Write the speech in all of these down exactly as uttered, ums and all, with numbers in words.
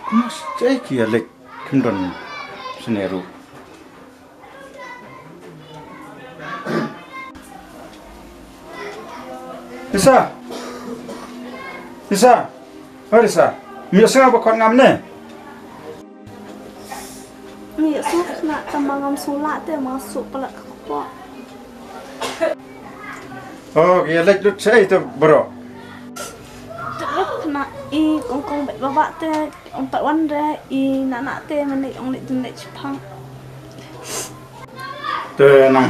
Mas, jai ki ïa leit kim don sene ruh. Lisa. Lisa. Oi Lisa. Mi ïohsngew ba khot ngam ne? Mi ïohsngew khynnah, tang ma ngam sngewlah te ma shu palat ka kpoh. Oh, ki ïa leit lut shaei te baroh? Te lut khynnah, i kong kong bad baba te ong pat wan re, i nana te mynne ong leit dun leit shipang. Te nang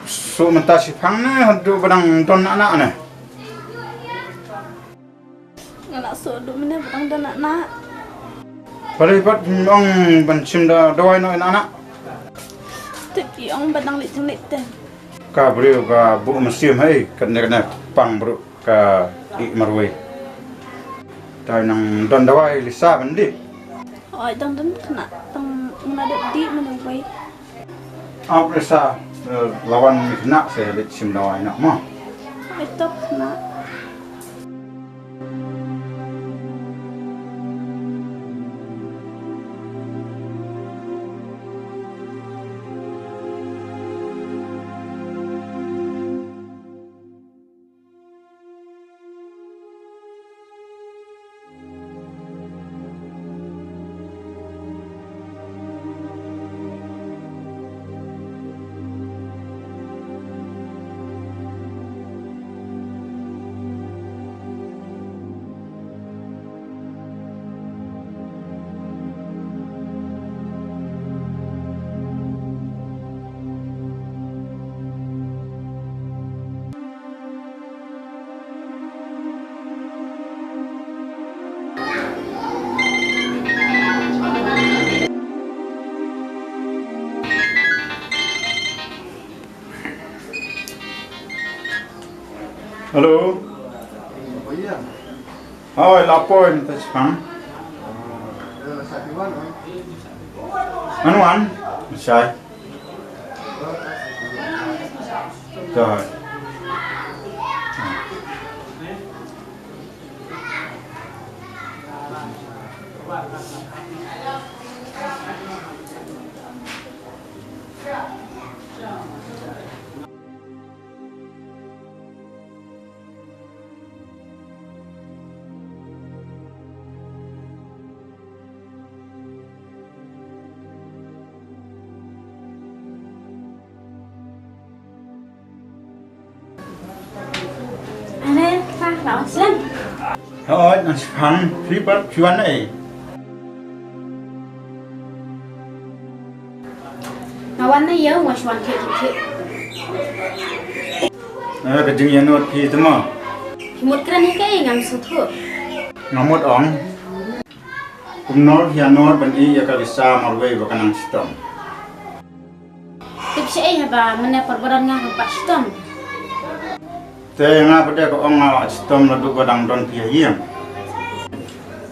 shu mynta shipang ne haduh ba dang don nana ne? Nga la shu duh mynne ba dang don nana. Balei pat ong ban shim da dawai noh ïa nana? Te ki ong ba dang leit jinglit te. Ka briew ka buh mynsiem hei, kane kane pang briew ka ih marwei. Dei nang don dawai Lisa ban dih. Oi, dang don khynnah, tang nga dep dih mynne wei. Ap Lisa, eh, la wan mi khynnah sa leit shim dawai noh mo. Oi, to khynnah. Hello. Hoi, la poi mynta shipang. Ngan wan shai. Dei. Are, pa, la wan slem. Hooid, nang shipang, phi pat phi wan ei? Nga wan na ïew, nga shu wan thiah thiah. Eh, ka jingïanud phi te mo? Phi mut kren hi kaei ngam sngewthuh. Nga mut ong. Kumno phi ïanud ban ïeh ïa ka Lisa marwei ba ka nang shitom? Tip shaei haba mynne por ba don nga kam pat shitom. Te nga pat de ka ong nga shitom naduh ba dang don phi ha ïing.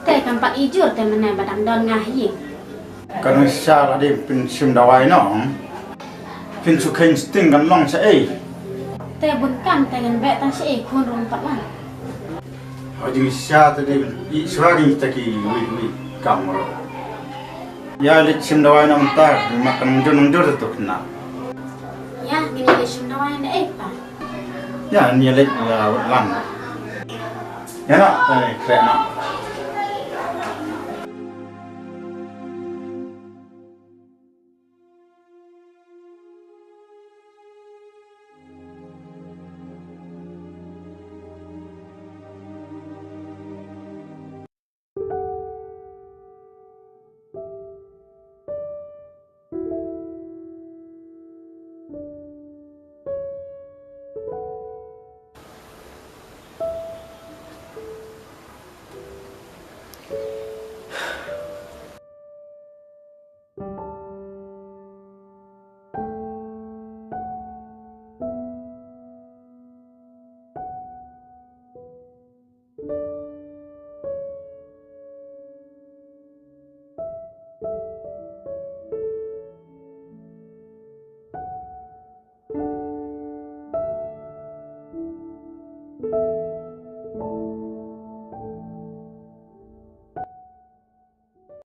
Te kam pat i jur te mynne ba dang don nga ha ïing. Ka nang shisha la dei phin shim dawai noh. Phin shu kheiñ sting kan long shaei. Te bun kam te ngan beh tang shaei khun ruh pat wan. Ha jingshisha te dei phin ïeh shuwa kita kiwei kiwei kam ruh. Ïa leit shim dawai noh mynta, ma ka nang jur nang jur te to khynnah. Ïa ngin ïa leit shim dawai na ei pa. Ïa ngin ïa leit ïa wat lang. Ïa na, te khreh na.